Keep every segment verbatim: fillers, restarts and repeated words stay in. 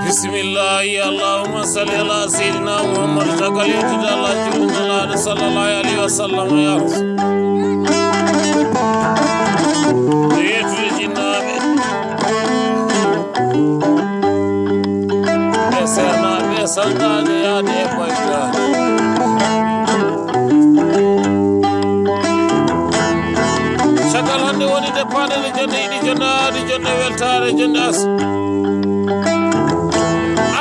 Bismillahi, Allahumma salli ala sayyidina Muhammad, tagal yettude Allah, julde Nulaaɗo sallallahu alayhi wa sallam, ya Rasul. Yettude jinnaaɓe. Ɓe seernaaɓe, e salnaaɓe, yaade e baytaaɓe. Caggal hannde woni deppaade nde jonde yiɗi, jonde aadi, jonde weltaare, jonde as-,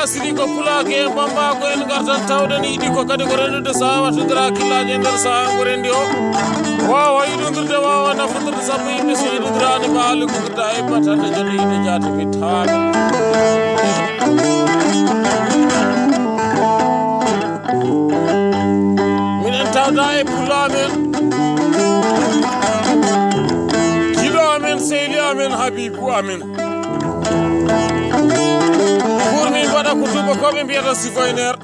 asri ko pulaako en, bambaako en ngartan tawde ne yiɗi ko kadi ko rendude so a wattondira killaaji e nder sahaa mo rendi o. Waawa yiɗondirde, waawa nafondirde, sabu yimɓe so yiɗondiraani ma haalde ko gudda e batande jonde yiɗi jaati mi taami. Minen tawda e pullo amen, jiɗo amen, sehli amen, habibu amen. Pour min mbaɗa ko tuubakooɓe mbiyata sifoyneer.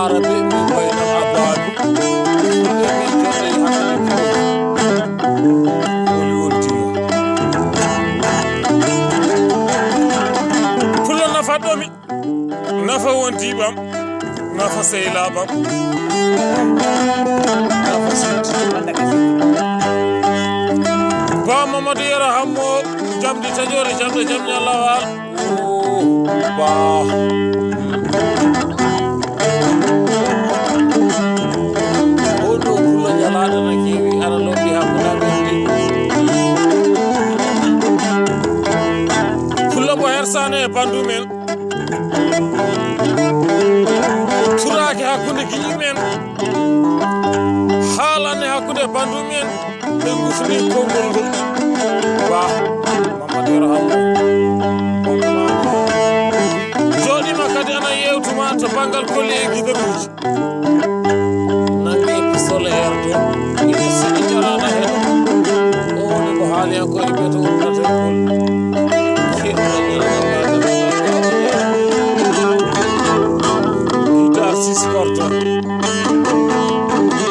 Arabe min mbayna abadu. Min jonde hakkunde woni wonti mo. Pullo nafa ɗomi. Nafa wondiiɓam, nafa sehilaaɓam, nafa sinti. Ba Mamadou Yero Hammo, jamdi taƴoore, jamde jam ñalla waal. Oh, ba. Oɗo pullo ñalaaɗo na keewi, ara lombi hakkunde amen de. Pullo mbo hersano e bandu men. Turaaki hakkunde giƴi men, haalani hakkunde bandu men, ɓe ngufni konngol ngol. Ba Mamadou Yero Hammo. Jooɗiima kadi ana yewtuma to banngal kolli e gidaruuji. Nangi pistole R deux. Ina sigi jaraɗa hen. O woni ko haali hen ko e beto urnaten kol. Keɗɗo ñaama. Guitar six cordes.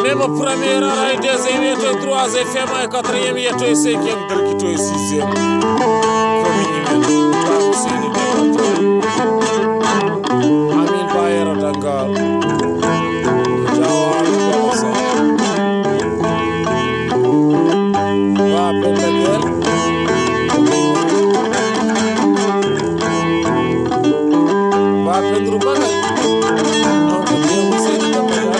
Même premier ara e deuxième, yetto e trois, e fema e quatrième, yetto e cinquième, darkito e sixième. Ko mi ñimen. Ba Ousseynou Diabaté. Amin Bayero Dangal. Jawal Basa. Ba Penda Gel. Ba Pedro Bagay. Mawɗo Jeego Seydi Gabriel.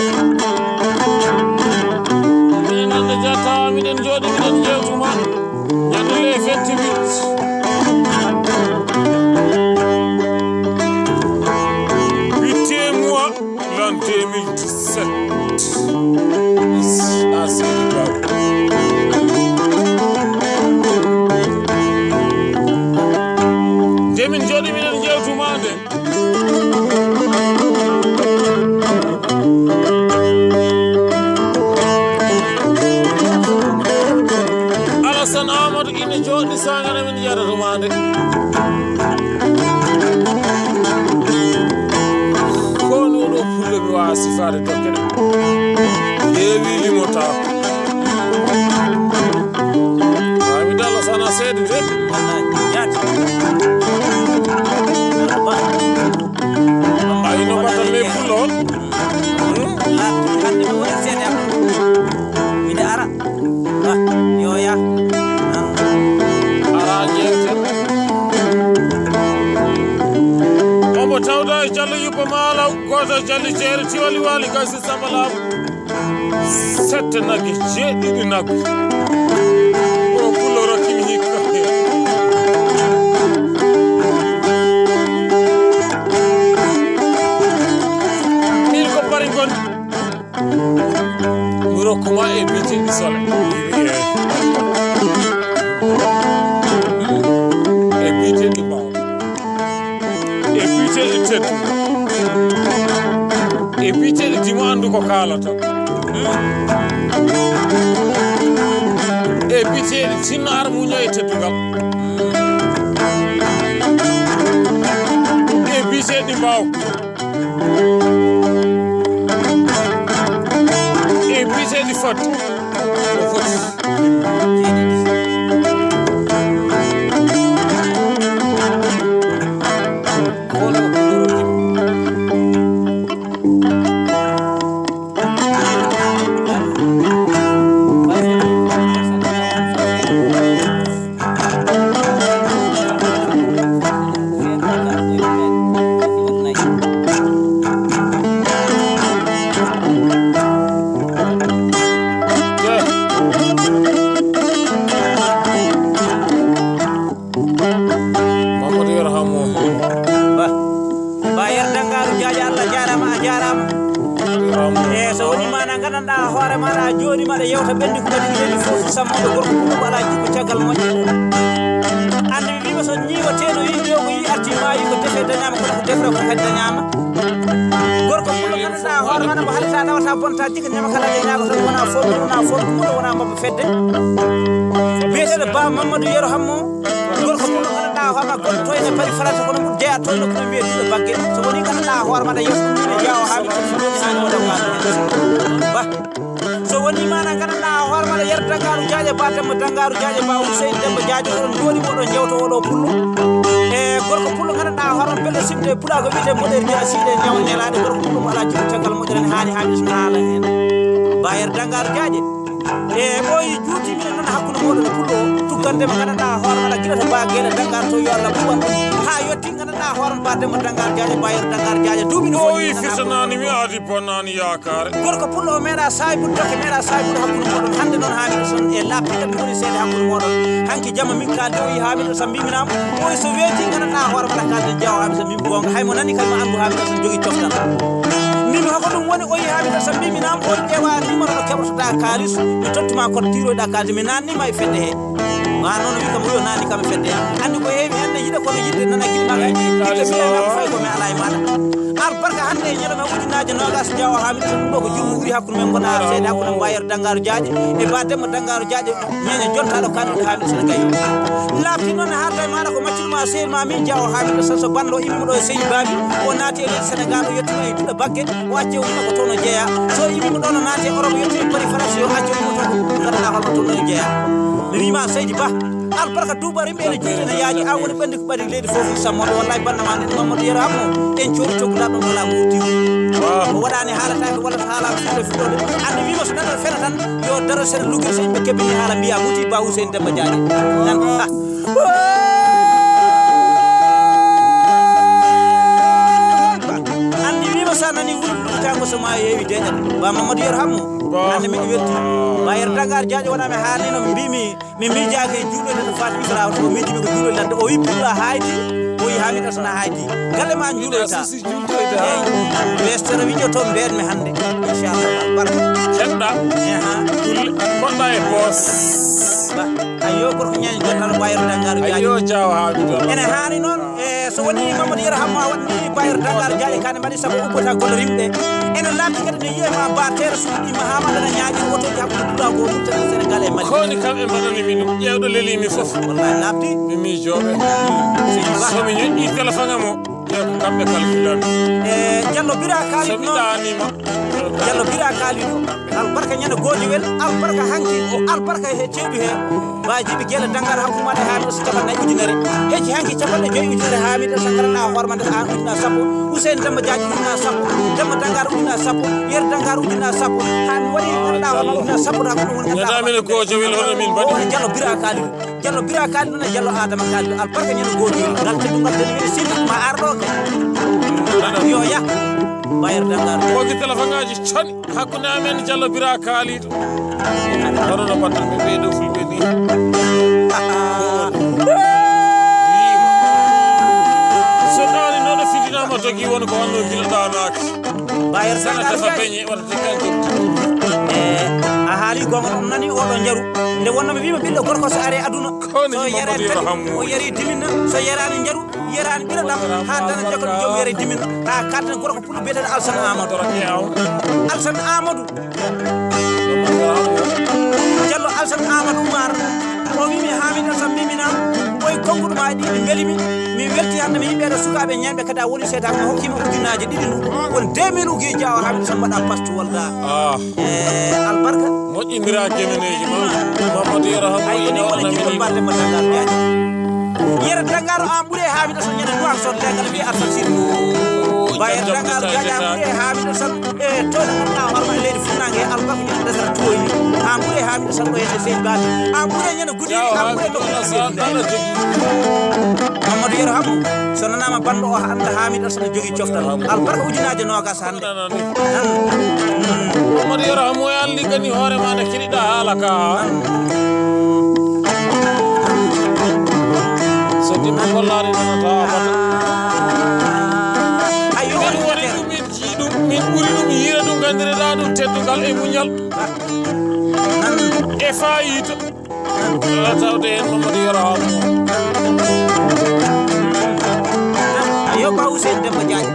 Minen nande jattawa, miɗen jooɗi, miɗen jewtuma. Ñande le vingt-huit. Huitième mois, l'an deux mille dix-sept. Ici, à Sénégal. Nde min jooɗi, miɗen jewtuma nde. Alassane Amadou ina jooɗi sangana min yiyata to mande. Ko ni oɗo pullo mi wawa sifaade dokke ɗe. Heewi limota. Ami dalla sana seede de. Jaati. Ayi no mbaɗata les pullo on? Laaɓi hannde mi woni seeɗa. Miɗa ara. Ah, yo ya. Ara jeewte. Omo tawda e Jallo Yubba Maalaw, gooto e Jalli Jeere Tiwali Waali Gaysi Samba Laaɓi. Sette nagge, jeeɗiɗi nagge. O pullo rokkimi hikka. Min ko bari ngon. Mi rokkuma e biyeteeɗi sole. E biyeteeɗi ɓaawo. E biyeteeɗi teddu. E biyeteeɗo Dimo anndu ko kaalata. E biyeteeɗo Sinno ar muño e teddungal. E biyeteeɗi mbaaw. E biyeteeɗi fot. Ko fot. Mamadou Yero Hammo. Ba. Ba Yero Dangaaru Jaaja, Allah jaaraama, a jaaraama. E so woni ma na gandanɗa hoore maɗa a jooɗi maɗa yewta ɓenndi ko kadi leydi fof so sammuɗo gorko ko ɗum alaa jikko caggal moƴƴo. Ande mi wiima so ñiiwateɗo yi ɗo ko yi arti maayi ko defe dañaama kono ko defre ko kadi dañaama. Gorko pullo gandanɗa hoore maɗa mo haɗata nawata bonta jikka ñama kala de ñaago tan wona fof wona fof ɗum wona mabba fedde. Biyeteɗo Ba Mamadou Yero Hammo. Gorko pullo gandanɗa hoore ma gonɗo to ene paari farata kono ɓur jeeya toon nokku men wiye duɗo bagge. So woni gandanɗa hoore maɗa yeeso ɗum ene jeeya o haa mi ɗum ɗum ɗum ɗum ɗum ɗum. Ba. So woni mana gandanɗa hoore maɗa Yero Dangaaru Jaaja Ba Demba Dangaaru Jaaja Ba Hussein Demba Jaaja oɗon jooɗi oɗon jewta oɗo pullo. E gorko pullo gandanɗa hoore ma pelle simde pula ko wiyete mboɗer jeeya siɗe ñaw ñelaɗe gorko pullo mo ala jikko caggal moƴƴere ne haani haa mi ɗum haala heen. Ba Yero Dangaaru Jaaja. E ɓooyi juuti minen noon hakkunde mooɗon e pullo o tuggande mo gandanɗa hoore maɗa gila to Ba Geele Danngar to yo Allah ɓuwan ɗum haa yetti gandanɗa hoore ma Ba Demba Danngar Jaaja Ba Yero Danngar Jaaja duuɓi no ɓooyi firtanani mi aadi bonnani yaakaare. Gorko pullo o meeɗa saabude dokke meeɗa saabude hakkunde mooɗon hannde noon haa mino son e laaɓi kadi ngoni seede hakkunde mooɗon hanki jamma min kaaldi o yi haa mino so mbiminama ɓooyi so weeti gandanɗa hoore maɗa kaalden jeewa haa mino so mbimi goonga hay mo nani kadi ma anndu haa mino son jogii coftal mbimi hoko ɗum woni o yi haa mino so mbiminama o ƴeewa numéro ɗo keɓotoɗa kaalis mi tottuma code tiroyɗa kaalis mi nanni ma e fedde he. Ma noon wi kam o yo nanni kam e fedde he anndi ko heewi heen ne yiɗa kono yiɗde nana giɗi maɗa yiɗde mbiya kam fay ko mi ala e maɗa. Albarka hannde e ñalawma ujunnaji nogas jawa haa miɗo ɗum ɗo ko jurmo ɓuri hakkude men gona seede hakkude mbayere dangaro jaaƴe e ba demmo dangaro jaaƴe ñeñe jontaɗo kanduɗo haa miɗo sene gayi. Laaɓti noon ne haalta e maɗa ko maccirma sehil ma min jawo haa miɗo sene so banɗo immimo ɗo e sehil baabi o naati e leydi sénégal o yettima e duɗa bagge o acce o yima ko toon o jeeya so yimima ɗon o naati e Europe o yettimi paris france yo acce o yima toon ko ganduɗa holko toon o jeeya. Mi wima seydi ba albarka duuba rimɓe ene juuti ene yaaji an woni ɓandi ko ɓadi leydi fof sammoɗo wallay bannama ɗen mamadou yero hammo en coodi coggudaɗo wala murti o waɗani haalatake walla so haalama fuɗɗo fuɗɗode andi wima so neɗɗo fena tan yo daro seeɗa luggel so yimɓe kebbini haala mbiya muti ba huseyni demba jaaji nan anndi wima sa nani wullutango so ma yewi deƴat ba mamadou yer hammo hande miɗo welti ma yer dagar jaaƴo wona mi haalino mbimi mi miijaaki e juulde to faati ibrahima to miijimi ko juulde ladde o wi pulla hayti o wi hamid asana hayti galle ma juuloyta lestere wiñoto mbeɗmi hannde inchallah barka ceɗɗa poɗɗa e boos ayo gorko ñañi jotano bayro dangaru jaaƴo ayo jawa hamid ene haani noon e so woni mamadou yero hamma waɗni bayro dangaru jaaƴo kane mbaɗi sabu ubbata golle rimɓe ene laaɓi kadi ne yiyema ba tere suuɗima ha maɗana ñaaƴi otoji hakkude pulago murtani sénégal e mali koni kam e mbaɗani min ɗum ƴewɗo lelimi foof wallahi laaɓti mi miijoɓe somi ñoƴƴi téléphone am o ƴew ko kamɓe kalfilan e jallo bira kalid noon jallo bira kalid o albarka ñande goodiwel albarka hanki o albarka he cewɗi he Ba jibi gele dangar hakku maɗa ha ɗo so capanɗe nayi ujunere hecci hanki capanɗe joyi ujunere ha miɗo sankara na hormande an ujuna sappo Hussein Demba Diagne ujuna sappo Demba dangar ujuna sappo yer dangar ujuna sappo ha mi waɗi ganduɗa wona ujuna sappo ɗa ko ɗum woni ganduɗa mine ko jowel hono min mbaɗi o jallo bira kali jallo bira kali ɗum e jallo adama kali albarka ñande goto ngal teddungal den woni sidi ma arɗo ke yo ya bayir dangar ko téléphone ngaji coni hakkunde amen jallo bira kaaliɗo hono no mbaɗɗon ɓe ɓeyɗo fulɓe ni so ɗaani noon o fidinama jogi won ko wanno gila ɗanaki bayir sana defa beñe waɗata kanko e a haali gonga ɗum nani oɗo njaru nde wonnami wima ɓiɗɗo gorko so ari aduna so yere o yeri diminna so yerani njaru Yeraani ɓiɗɗo ɗam, haa dana jokka ɗum joom yere dimin, haa kaddan gorko pullo biyeteeɗo Alsan Amadou. Alsan Amadou. Jallo Alsan Amadou Oumar. O wiimi Hamidou Alsan mimina. Oye konnguɗo ma ɗi ɗi mbelimi. Mi welti hannde mi yimɓe ɗo sukaaɓe ñaanɓe kadi a woni seedaako mi hokkima ujunnaaje ɗiɗi ndu. Won deux mille ugi jaawa Hamidou Alsan mbaɗa pastu walda. Ah. Eh, albarka. Moƴƴindiraa keneneeji ma. Mamadou Yero Hamma ay, ina woni wona jiɗo mini. Mbaɗde mo Dangar Jaaji. Yero Dangar an ɓuri e Hamidou Alsan ñande Nouakchott legal mbi Alsan Sidi. Ba Yero Dangar Jaaji an ɓuri e Hamidou Alsan e tooɗe ɗan ɗa horma e leydi funnaange e albarka ñande desara tuwoyi. An ɓuri e Hamidou Alsan ɗo e seydi Babi. An ɓuri e ñande guddi an ɓuri e ɗo. Mamadou Yero Hamma so nanaama banndo o hannde Hamidou Alsan jogii coftal. Albarka ujunnaaje noogas. Nan. Mamadou Yero Hamma e alli kadi hoore ma nde keɗiɗa haala ka. So dimma gollaade nana tawa bata. Ayo. Min woni ɗum, min jii ɗum, min ɓuri ɗum, yiira ɗum, ganndireɗa ɗum teddungal e muñal. E fayida. Ala tawde heen Mamadou Yero Hamma. Ayo, Ba Hussein Demba Diagne.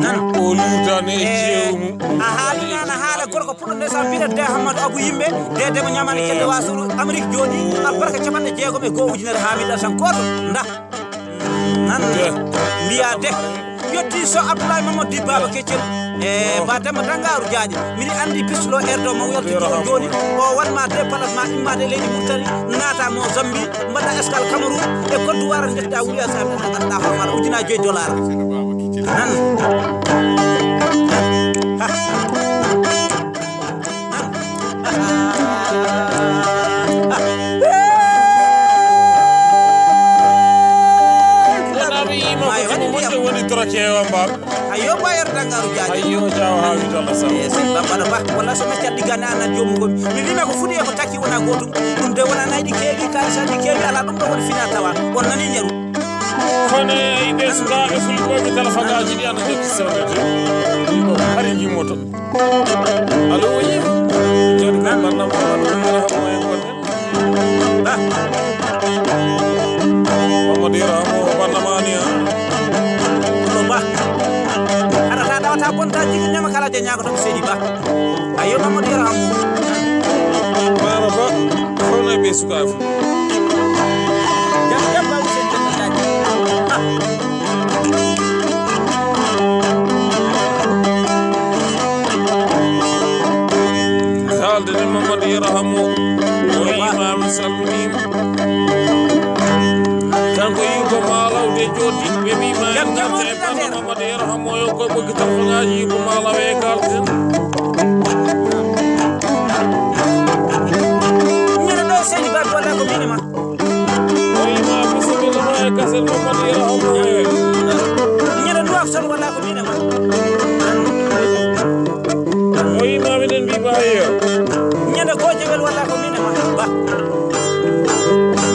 Nan. O luutani e jeewmu. A haali nana haala gorko puɗɗo nde sa mbiɗa de Hammadou Abou yimɓe. De demo ñamani kedde wasuru Amérique jooɗi. Albarka capanɗe jeegom e goo ujunere Hamidou Alsan gooto. Nda. Nan. De. Mbiya de. Yetti so Abdoulaye Mamadou Di Baba Keccel. E ba Demba Dangaaru Jaaje. Miɗi anndi pistolo erdo mo welta jooni jooni. O wanma de palat ma immade leydi Mauritanie. Naata mo Zambie. Mbaɗa escale Cameroun. E koddu wara njettiɗa wuli a sami. Nan anɗa hoore maɗa ujunaaji joyi dollar. Nan. Ha. Wona mi yima ko tuma moƴƴo woni troke o mbar. Ayo, Ba Yero Dangaru Jaaji. Ayo, jawa ha wi tolla sa. Eh, sey Ba, Ba, Ba, wala so mecca diggane an an joomum ngol. Mi wima ko fuɗi e ko takki wona gotum. Ɗum de wona nayɗi keewi, kalisaji keewi, ala ɗum ɗo woni fina tawa. On nani ñaru. Kono e ɓe sukaaɓe fulɓe ɓe talafagaaji ɗi ana jokki sewrete. Ɗiɗo hari jimoto. Alo, oui. Joni kan banna mo wata yara mo e gonne. Ah. Mamadou Yero Hamma o banna ma ni, ha? Kono Ba. Hara ta dawata bonta jigi ñama kala je ñaago to Seydi Ba. Ayo Mamadou Yero Hamma. Mama Ba, kono e ɓe sukaaɓe. Jam, jam, Ba Hussein, jam, jam. Ah. Haalde ne Mamadou Yero Hamma o. O wiima mi salminiima. Kanko yiiko maalawde jooɗi ɓe wiima en ngarte e banno Mamadou Yero Hamma o ko ɓoggi tarfagaaji yiiko maalaw e kalten. Ñande ɗo seni ba ko wala ko mini ma. O wiima bisimilla ma e kaset Mamadou Yero Hamma e. Ñande Nouakchott wala ko mine ma. O wiima miɗen mbi Ba Yero. Ñande Gojewel wala ko mine ma. Ba.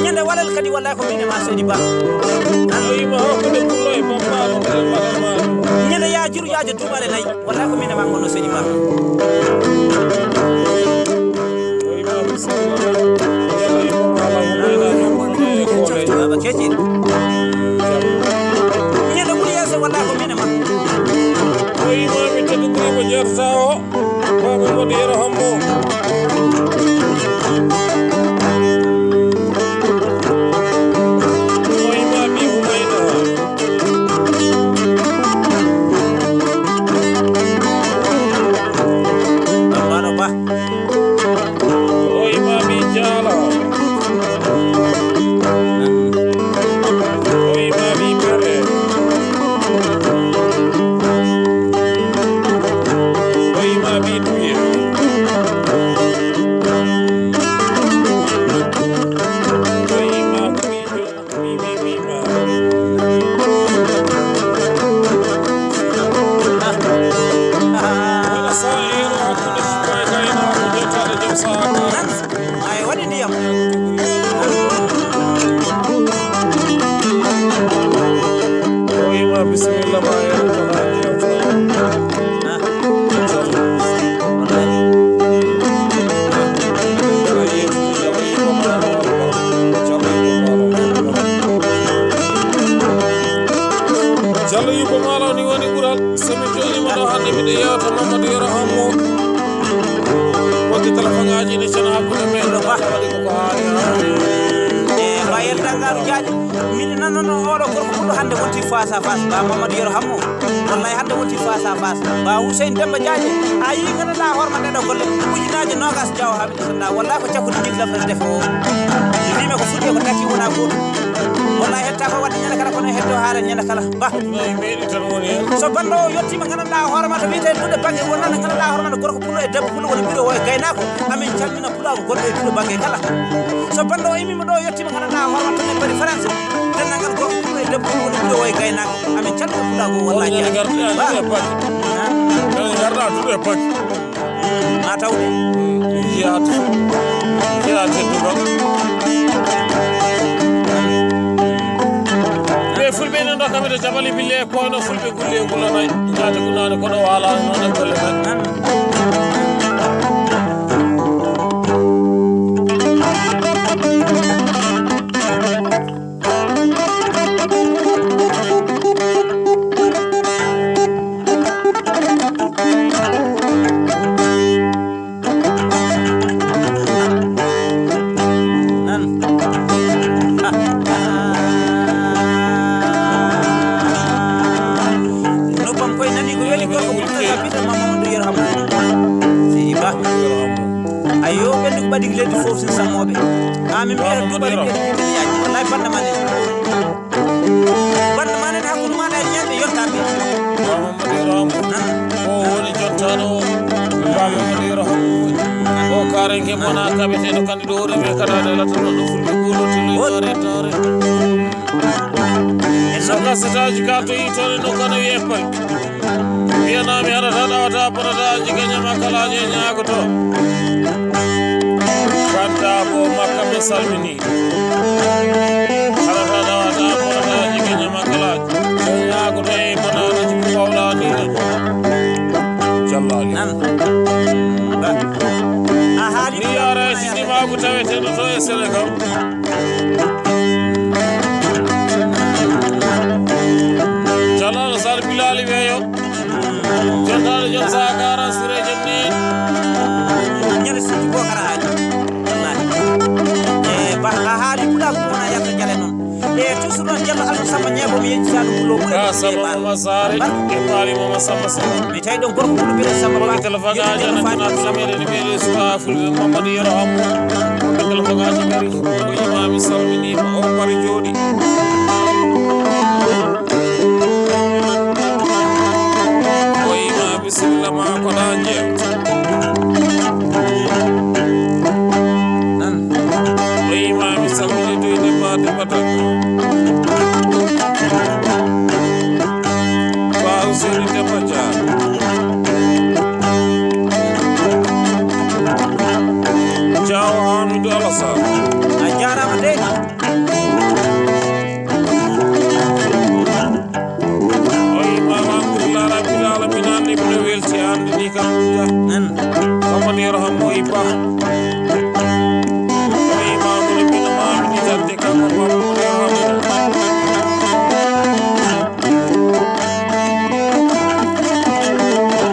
Ñande Walal kadi wala ko mine ma Seydi Ba. O wiima hakkunde pullo e bamma ɗum ɗen mbaɗan ma ɗum. Ñande Yaajiru Yaajo Duuɓale Nayi. Wala ko mine ma ngono Seydi Ba. Baba Keccel. Ñande ɓuri yeeso wala ko mine ma. O wiima mi teddindirimo jeerta o. Baba Mamadou Yero Hamma o. O wiima ɓi Humayna. Baba Ba. O wiima ɓi Jaala. O wiima ɓi Bere. O wiima ɓi Duye. Ɗo hannde miɗo yewta Mamadou Yero Hammo. Wonde téléphone aji ne cena hakkunde men. Ɗo ba. Waɗi ko ko haali. E mbayel Dagaru Jaaƴe. Miɗo nanano oɗo gorko ɓuɗɗo hannde wonti face à face. Ba Mamadou Yero Hammo. Wallahi hannde wonti face à face. Ba Hussein Demba Jaaƴe. A yii ganduɗa hoorema ɗeɗo golle. Ujunaaje nogas jawo ha Sanda, wallahi ko cakkude jigla fes defo. Mi wiimi ko fuɗɗi ko taki wona goto. Wallahi hetta ko wadde ñande kala kono heddo haare ñande kala. Ba. Nayi meɗi tan woni hen. So banndo o yettima ganduɗa hoorema to wiyete duɗe bangge wonande ganduɗa hoorema no gorko pullo e debbo pullo woni ɓiɗo o e gaynako. Amin calmina pulaagu goɗɗo e duɗe bangge kala. So banndo o imima ɗo o yettima ganduɗa hoorema to ne bari France. Denndangal gorko pullo e debbo pullo woni ɓiɗo o e gaynako. Amin calmina pulaagu o wallahi. Woni garɗa duɗe bangge. Woni garɗa duɗe bangge. Ma tawde. Jeyaa, jeyaa tedduɗo. Ɓe fulɓe ene ɗo kamɓe to Jabali Bille, ko no fulɓe gulle e gulla nayi. Jaade gunaani kono waala noon e golle men. Nan. Noppam koye nani ko weli gorko ɓurɗo ka bita ma Mamadou Yerhamu. Seydi Ba. Ayo ɓendu ko ɓaɗi leydi fof sin sammoɓe. Amin mbiya duɓari ɓe yaaji. Wallahi banda mane. Banda mane hakkude maɗa e ñande yottaɓe. Mamadou Yerhamu. Ko woni jottano. Mamadou Yerhamu. O karenke mona kaɓeteɗo kandi ɗo woni ɓe kada de latano ɗo fulɓe kuɗo tilo yore tore. E so gasataji ka to yitore no kana wiye pari. Mbiyanami haɗata ɗawata bonata jiga ñama kalaji e ñaagoto. Kanta ko makka ɓe salmini. Haɗata ɗawata bonata jiga ñama kalaji. So ñaagoto e bonata jiga wawla ni. Jallali. Nan. A haali. Ni yara e sidi magu tawete no to e Senegal. Jalal Sar Bilali weyo. Jontaɗo jom sakara sire jonni. Ñande sidi ko kara haali. Wallahi. E ba a haali kula ko na yarta jale non. E toujours non jalla Allah sama ñebo mi yejjitaɗo mulo. Ka sama masari e pali mo sama sama. Mi tawi ɗon gorko ɓurɗo mbiɗa Samba Ba. Woni téléphone aji ana tuna tuna meɗen mbiɗe suka fulɓe Mamadou Yero Hammo. Wonde téléphone aji ngari. O yimami salminima o pari jooɗi. O yima bisimilla ma ko ɗa jeewta. Nan. O yimami salmini to ine ba de batak. Ba Hussein Demba Dia. Jaw Hamidou Alassane. A jarama de. O yima Hamidou Larabi Lala mi nande mino welti ande ni kam. Nan. Mamadou Yero Hammo Iba. O yima mo ni mino ma mi ni tande kam Mamadou Yero Hammo.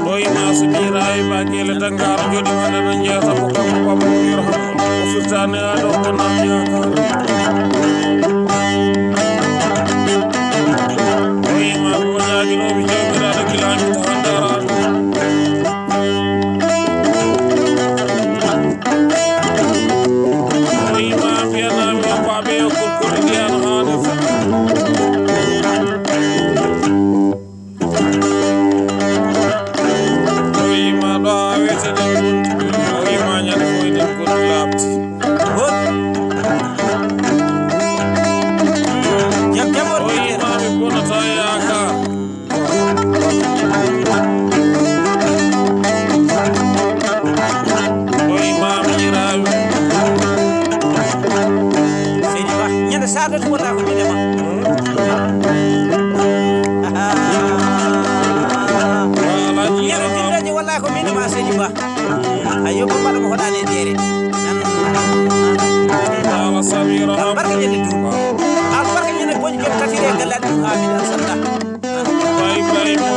Ɗo e Maasumira e Bakel e Danngaaro, jooɗi wonde no jeeta ko kanko Baba Mum Yerhamu. O firtaani haa ɗo ko nan yaakaar. Ɗo e ma ko ñaaginoomi Jawmiraaɗo gila mi tawa ndaraani. Ɗo e ma mbiyanami o baaɓe o kolkol ndiyano haa nde fof. O wiima ɗo a wiyete ɗen gonɗi, o wiima ñande fof eɗen gonɗi laaɓti. Jam jam. O wiima mi bonata yaakaar. O wiima mi yiraawi. Seydi Ba, ñande saatoto wonaa ko mine ma. Ñande dillooje wonaa ko mine ma, Seydi Ba. Ayo, ko mbaɗa mo hoɗaani e jeere. Albarka ñande duuɓi. Albarka ñande boñi kem tatiri e galle aɗa ɗum Hamidou Alassane Ba. Ba Ibrahima.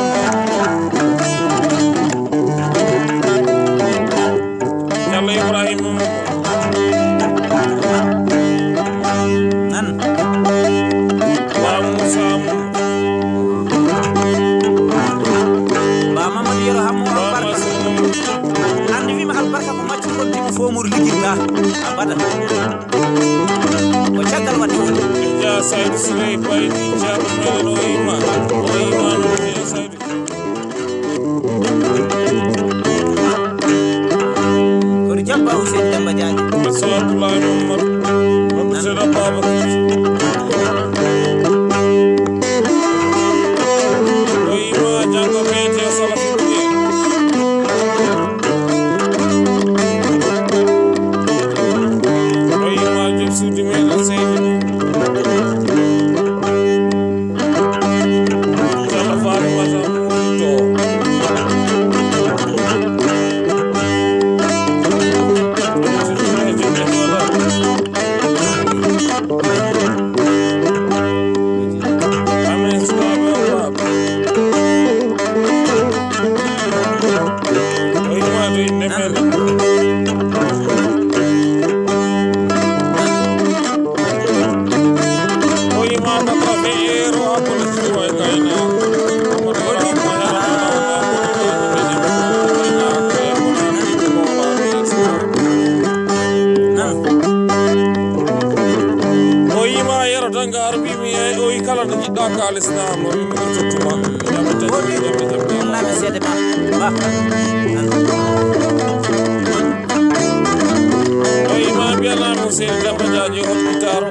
Alislam, mi tottuma. Jaɓe, jaɓe, jaɓe, jaɓe, jaɓe. Wallahi, mi seede ba. Ba. O ima mbiyanami Seydi Demba Jaaji hospitaro.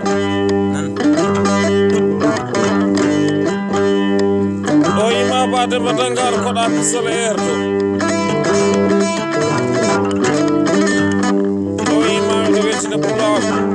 O ima ba Demba Dangar koɗa pisol e erto. O ima ko wetina pulawa.